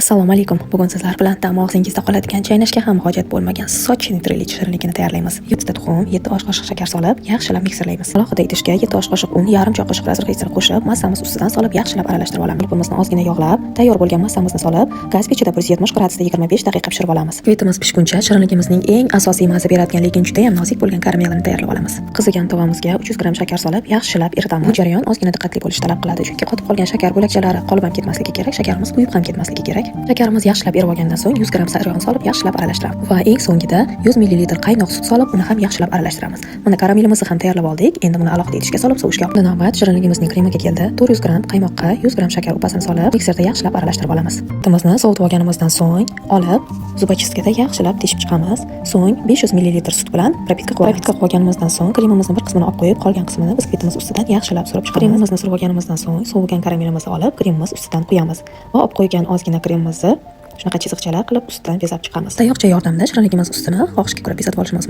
Assalomu alaykum. Bugun sizlar bilan ta'mi og'zingizda qoladigan, chaynashga ham hojat bo'lmagan сочный tirilichi shirinligini tayyorlaymiz. 7 ta tuxum, 7 osh qoshiq shakar solib, yaxshilab mikserlaymiz. Alohida idishga 7 osh qoshiq un, yarim choy qoshiq разрыхлитель qo'shib, massamiz ustidan solib, yaxshilab aralashtirib olamiz. Qolipimizni ozgina yog'lab, tayyor bo'lgan massamizni solib, gaz pechida 170 gradusda 25 daqiqa pishirib olamiz. Etimiz pishguncha shirinligimizning eng asosiy maza beradigan, lekin juda ham nozik bo'lgan karamelini tayyorlab olamiz. Qizigan tovamizga 300 gramm shakar solib, yaxshilab eritamiz. Bu jarayon ozgina diqqatli bo'lishni talab qiladi, chunki qotib qolgan shakar bo'lakchalari qolib ham ketmasligi kerak, shakarimiz kuyib ham ketmasligi kerak. Shakarimiz yaxshilab erib olgandan so'ng 100 gramm saryog'ni solib, yaxshilab aralashtiramiz va eng so'ngida 100 ml qaynoq sut solib, uni ham yaxshilab aralashtiramiz. Mana, karamelimizni ham tayyorlab oldik. Endi buni alohida idishga solib, sovishga. Navbat shirinligimizning kremiga keldi. 400 gramm qaymoqqa 100 gramm shakar upasini solib, mikserda yaxshilab aralashtirib olamiz. Sutimizni sovutib olganimizdan so'ng olib, зубочистка da yaxshilab teshib chiqamiz. So'ng 500 ml sut bilan пропитка qilib, пропитка qilib olganimizdan so'ng kremimizni bir qismini olib qo'yib, qolgan qismini biskvitimiz ustidan yaxshilab surib chiqamiz. Kremimizni surib olganimizdan so'ng sovigan karamelimizni olib, kremimiz ustidan quyamiz va olib qo'ygan ozgina kremimizni shunaqa chiziqchalar qilib ustidan bezab chiqamiz. Tayoqcha yordamida shirinligimiz ustini xohishga ko'ra bezatib olishimiz.